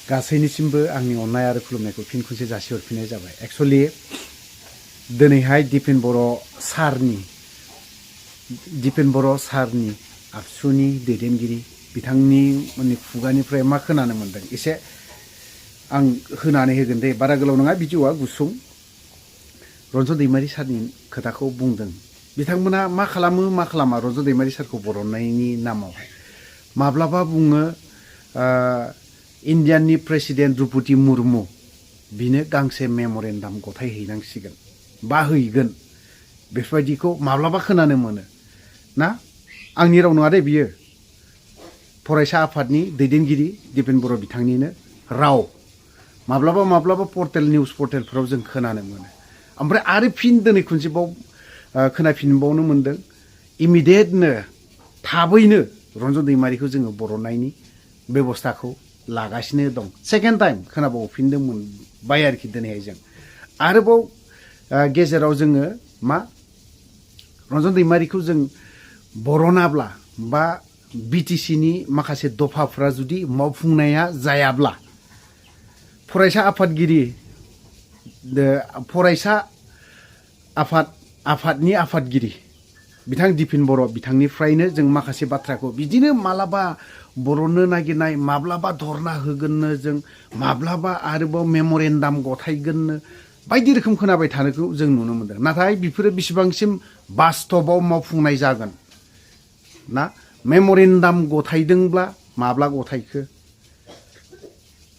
गासैनिसिमबो आंनि अननाय आरो खुलुमनायखौ फिन खनसे जासिहरफिननाय जाबाय। एक्चुअली दिनैहाय दिपेन बर' सारनि आबसुनि दैदेनगिरि बिथांनि खुगानिफ्राय मा खोनानो मोनदों एसे आं होनानै होगोन दे, बारा गोलाव नङा, भिडिअ'आ गुसुं। रन्जन दैमारि सारनि खोथाखौ बुंदों। बिथांमोना मा खालामो मा खालामा रन्जन दैमारि सारखौ बरननायनि नामावहाय। माब्लाबा बुङो इन्डियाननि प्रेसिडेन्ट द्रौपदी मुर्मु बिनो गांसे मेम'रेन्डाम गथायहैनांसिगोन बा हैगोन, बेफोरबायदिखौ माब्लाबा खोनानो मोनो ना। आंनि राव नङा दे बियो, फरायसा आफादनि दैदेनगिरि दिपेन बर' बिथांनिनो राव। माब्लाबा माब्लाबा पर्टेल निउस पर्टेलफोराव जों खोनानो मोनो। ओमफ्राय आरो फिन दिनै खनसेबाव खोनाफिनबावनो मोनदों इमिडियेटनो थाबैनो रन्जन दैमारिखौ जोङो बरननायनि बेबस्थाखौ लागासिनो दं। सेकेन्ड टाइम खोनाबावफिनदों मोनबाय आरोखि दिनैहाय जों। आरोबाव गेजेराव जोङो मा रन्जन दैमारिखौ जों बरनाब्ला बा बिटिसिनि माखासे दफाफ्रा जुदि मावफुंनाया जायाब्ला फरायसा आफादनि आफादगिरि बिथां दिपेन बर' बिथांनिफ्रायनो जों माखासे बाथ्राखौ बिदिनो माब्लाबा बरननो नागिरनाय, माब्लाबा धरना होगोननो जों, माब्लाबा आरोबाव मेम'रेन्डाम गथायगोननो, बायदि रोखोम खोनाबाय थानायखौ जों नुनो मोनदों। नाथाय बेफोरो बेसेबांसिम बास्तबाव मावफुंनाय जागोन ना। मेम'रेन्डाम गथायदोंब्ला माब्ला गथायखो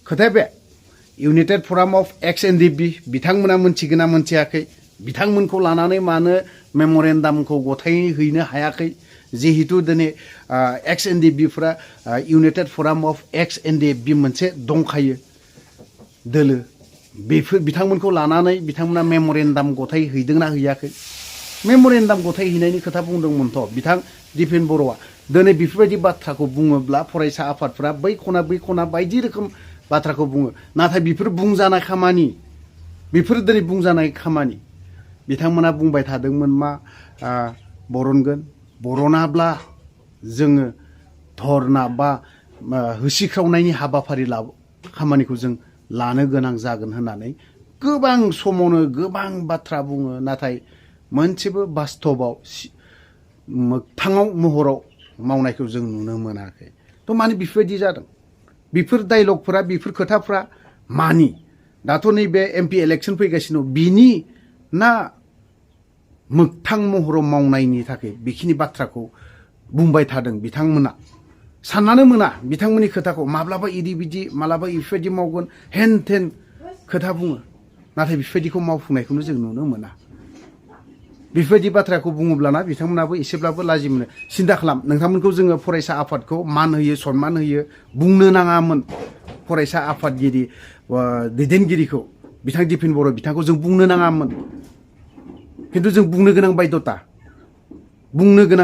खोथाया बे इउनाइटेड फराम अफ एक्स एनडिपि बिथांमोना मोनथिगोन ना मोनथियाखै, बिथांमोनखौ लानानै मानो मेम'रेन्डामखौ गथायहैनो हायाखै। जिहेतु दिनै एक्स एनडिपिफ्रा इउनाइटेड फराम अफ एक्स एनडिपि मोनसे दंखायो दोलो, बेफोर बिथांमोनखौ लानानै बिथांमोना मेम'रेन्डाम गथायहैदोंना हैयाखै। मेम'रेन्डाम गथायहैनायनि खोथा बुंदोंमोनथ' बिथां दिपेन बर'आ। दिनै बेफोरबायदि बाथ्राखौ बुङोब्ला फरायसा आफादफ्रा बै खना बायदि रोखोम बाथ्राखौ बुङो। नाथाय बेफोर बुंजानाय खामानि बिथांमोना बुंबाय थादोंमोन मा बरनगोन, बरनाब्ला जोङो धरना बा होसिख्रावनायनि हाबाफारि खामानिखौ जों लानो गोनां जागोन होननानै गोबां समावनो गोबां बाथ्रा बुङो। नाथाय मोनसेबो बास्तबाव मोगथाङाव महराव मावनायखौ जों नुनो मोनाखै। थ' माने बेफोरबायदि जादों। बेफोर डायलगफोरा, बेफोर खोथाफ्रा मानि दाथ' नैबे एमपि इलेक्सन फैगासिनो दं, बिनि ना मोगथां महराव मावनायनि थाखाय बेखिनि बाथ्राखौ बुंबाय थादों बिथांमोना। साननानो मोना बिथांमोननि खोथाखौ, माब्लाबा इदि बिदि माब्लाबा इफोरबायदि मावगोन हेन थेन खोथा बुङो। नाथाय बेफोरबायदिखौ मावफुंनायखौनो जों नुनो मोना। बेफोरबायदि बाथ्राखौ बुङोब्लाना बिथांमोनाबो एसेब्लाबो लाजि मोनो। सिन्था खालाम, नोंथांमोनखौ जोङो फरायसा आफादखौ मान होयो, सनमान होयो, बुंनो नाङामोन। फरायसा आफादगिरि दैदेनगिरिखौ बिथां दिपेन बर' बिथांखौ जों बुंनो नाङामोन, खिन्थु जों बुंनो गोनां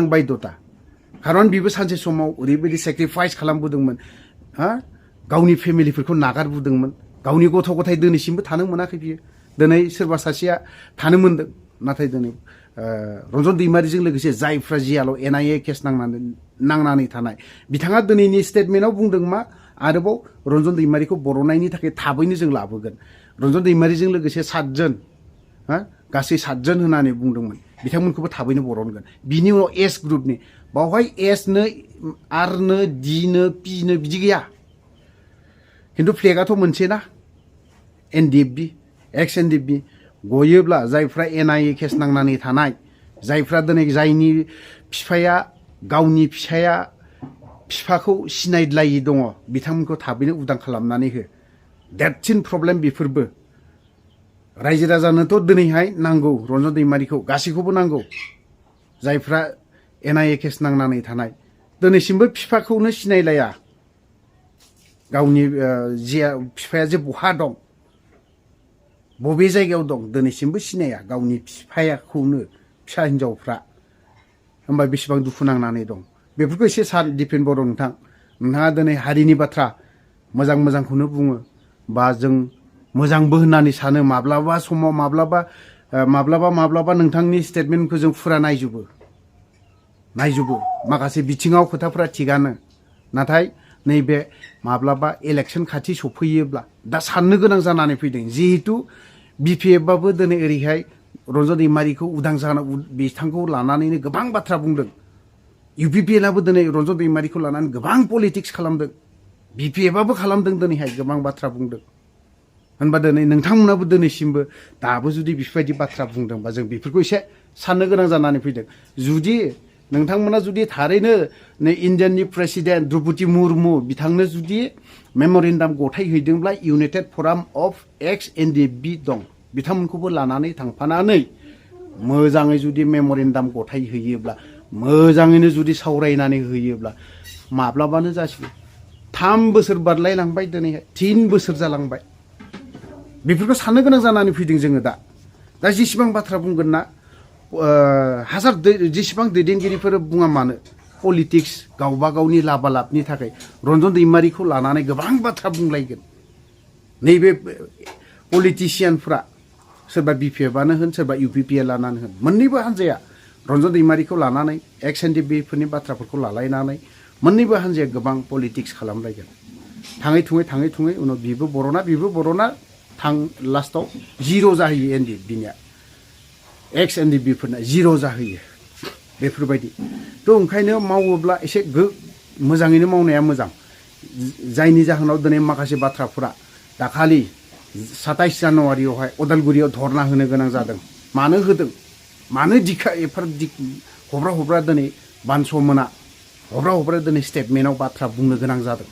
बायध'ता। खारन बिबो सानसे समाव ओरैबायदि सेक्रिफाइस खालामबोदोंमोन, गावनि फेमिलिफोरखौ नागारबोदोंमोन, गावनि गथ' गथाय दिनैसिमबो थानो मोनाखै बियो। दिनै सोरबा सासेया थानो मोनदों, नाथाय दिनै रन्जन दैमारिजों लोगोसे जायफ्रा जियाल' NIA केस नांनानै थानाय बिथाङा दिनैनि स्टेटमेन्टआव बुंदों मा आरोबाव रन्जन दैमारिखौ बर'नायनि थाखाय थाबैनो जों लाबोगोन। रन्जन दैमारिजों लोगोसे 7 जन, गासै 7 जन होननानै बुंदोंमोन, बिथांमोनखौबो थाबैनो बरनगोन। बिनि उनाव एस ग्रुपनि बावहाय एसनो आरनो डिनो पिनो बिदि गैया, खिन्थु फ्लेगाथ' मोनसे ना, एनडिएफबि एक्स एनडिएफबि गयोब्ला जायफ्रा NIA केस नांनानै थानाय, जायफ्रा दिनै जायनि बिफाया गावनि बिफाखौ सिनायलायै दङ, बिथांमोनखौ थाबैनो उदां खालामनानै हो। देरसिन प्रब्लेम बेफोरबो। रायजो राजानोथ' दिनैहाय नांगौ रन्जन दैमारिखौ, गासैखौबो नांगौ। जायफ्रा NIA केस नांनानै थानाय दिनैसिमबो बिफाखौनो सिनायलाया, गावनि बिफाया जे बहा दं, बबे जायगायाव दं, दिनैसिमबो सिनाया गावनि बिफाखौनो फिसा हिन्जावफ्रा। होमबा बेसेबां दुखु नांनानै दं बेफोरखौ एसे सान दिपेन बर' नोंथाङा दिनै हारिनि बाथ्रा मोजांखौनो बुङो, बा जों मोजांबो होननानै सानो। माब्लाबा समाव माब्लाबा नोंथांनि स्टेटमेन्टखौ जों फुरा नायजोबो, माखासे बिथिङाव खोथाफोरा थिगानो। नाथाय नैबे माब्लाबा इलेक्शन खाथि सफैयोब्ला दा साननो गोनां जानानै फैदों जिहेतु बिपिएफआबो दिनै ओरैहाय रन्जन दैमारिखौ उदां जाना बिथांखौ लानानैनो गोबां बाथ्रा बुंदों इउपिपिएलआबो दिनै रन्जन दैमारिखौ लानानै गोबां पलिटिक्स खालामदों बिपिएफआबो खालामदों दिनैहाय गोबां बाथ्रा बुंदों होनबा दिनै नोंथांमोनाबो दिनैसिमबो दाबो जुदि बेफोरबायदि बाथ्रा बुंदोंबा जों बेफोरखौ एसे साननो गोनां जानानै फैदों जुदि नोंथांमोना जुदि थारैनो नै इन्डियाननि प्रेसिडेन्ट द्रौपदी मुर्मु बिथांनो जुदि मेम'रेन्डाम गथायहैदोंब्ला इउनाइटेड फराम अफ एक्स एनडिएफबि दं बिथांमोनखौबो लानानै थांफानानै मोजाङै जुदि मेम'रेन्डाम गथायहैयोब्ला मोजाङैनो जुदि सावरायनानै होयोब्ला माब्लाबानो जासिगोन 3 बोसोर बारलायलांबाय दिनैहाय 3 बोसोर जालांबाय बेफोरखौ साननो गोनां जानानै फैदों जोङो दा जेसेबां बाथ्रा बुंगोन ना हाजार जेसेबां दैदेनगिरिफोर बुङा मानो पलिटिक्स गावबा गावनि लाबा लाबनि थाखाय रन्जन दैमारिखौ लानानै गोबां बाथ्रा बुंलायगोन नैबे पलिटिशियानफ्रा सोरबा बिपिएफआनो होन सोरबा इउपिपिएलआनो होन मोननैबो हान्जाया रन्जन दैमारिखौ लानानै एक्स एनडिएफबिफोरनि बाथ्राफोरखौ लालायनानै मोननैबो हान्जाया गोबां पलिटिक्स खालामलायगोन थाङै थुङै उनाव बिबो बर'ना लास्टआव जिर' जाहैयो एनडिएफबिनिया एक्स एनडिएफबिफोरना जिर' जाहैयो बेफोरबायदि थ' ओंखायनो मावोब्ला एसे मोजाङैनो मावनाया मोजां जायनि जाहोनाव दिनै माखासे बाथ्राफोरा दाखालि 27 जानुवारियावहाय उदालगुरियाव धरना होनो गोनां जादों मानो होदों मानो दिखा एफार हब्रा दिनै बानस'मोना हब्रा दिनै स्टेटमेन्टआव बाथ्रा बुंनो गोनां जादों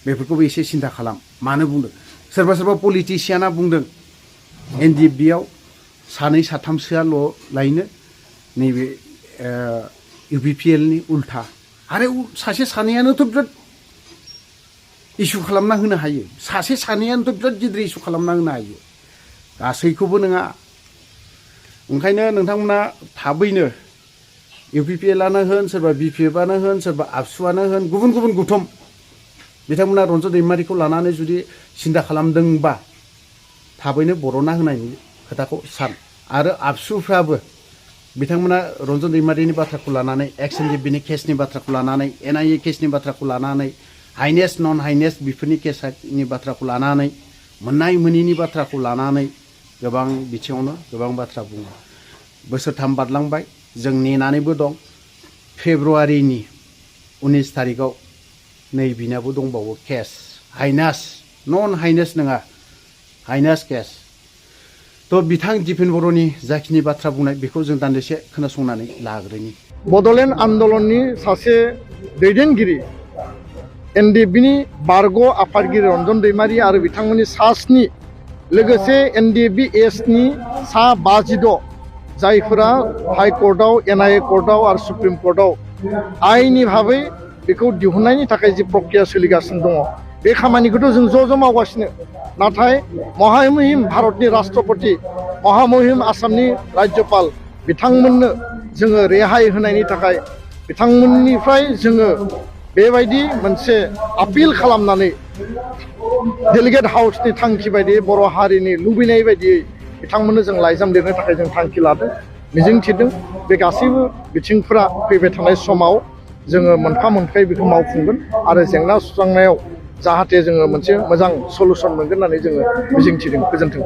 बेफोरखौबो एसे सिन्था खालाम मानो बुंदों सोरबा पलिटिशियाना बुंदों एनडिएफबियाव 2 3सोआल' लायनो नैबे इउपिपिएलनि उल्था आरो सासे सानैयानोथ' बिराद इस्यु खालामना होनो हायो सासे सानैयानोथ' बिराद गिदिर इस्यु खालामना होनो हायो गासैखौबो नङा ओंखायनो नोंथांमोना थाबैनो इउपिपिएलआनो होन सोरबा बिपिएफआनो होन सोरबा आबसुआनो होन गुबुन गुथुम बिथांमोना रन्जन दैमारिखौ लानानै जुदि सिन्था खालामदोंबा थाबैनो बर'ना होनायनि खोथाखौ सान आरो आबसुफ्राबो बिथांमोना रन्जन दैमारिनि बाथ्राखौ लानानै एक्स एनडिएफबिनि केसनि बाथ्राखौ लानानै एनआइए केसनि बाथ्राखौ लानानै हाइनेस नन हाइनेस बेफोरनि केसनि बाथ्राखौ लानानै मोननाय मोनिनि बाथ्राखौ लानानै गोबां बिथिङावनो गोबां बाथ्रा बुङो बोसोरथाम बारलांबाय जों नेनानैबो दं फेब्रुवारिनि 19 थारिखआव नै बिनाबो दंबावो केस हाइनास नन हाइनेस नङा हाइनास केस थ' बिथां दिपेन बर'नि जाखिनि बाथ्रा बुंनाय बेखौ जों दान्दिसे खोनासंनानै लाग्रोनि बड'लेण्ड आन्दलननि सासे दैदेनगिरि एनडिएफबिनि बारग' आफादगिरि रन्जन दैमारि आरो बिथांमोननि सा 7 लोगोसे एनडिएफबि एसनि सा 56 जायफोरा हाइकर्टआव एनआइए कर्टआव आरो सुप्रिम कर्टआव आइननि भाबै बेखौ दिहुननायनि थाखाय जि प्रक्रिया सोलिगासिनो दङ बे खामानिखौथ' जों ज' मावगासिनो नाथाय महामहिम भारतनि राष्ट्रपति महामहिम आसामनि राज्यपाल बिथांमोननो जोङो रेहाय होनायनि थाखाय बिथांमोननिफ्राय जोङो बेबायदि मोनसे आपिल खालामनानै डेलिगेट हाउसनि थांखि बायदियै बर' हारिनि लुबैनाय बायदियै बिथांमोननो जों लाइजाम लिरनो थाखाय जों थांखि लादों मिजिंथिदों बे गासैबो बिथिंफोरा फैबाय थानाय समाव जोङो मोनफा मोनफायै बेखौ मावफुंगोन आरो जेंना सुस्रांनायाव जाहाथे जोङो मोनसे मोजां सलुसन मोनगोन होननानै जोङो मिजिंथिदों गोजोन्थों।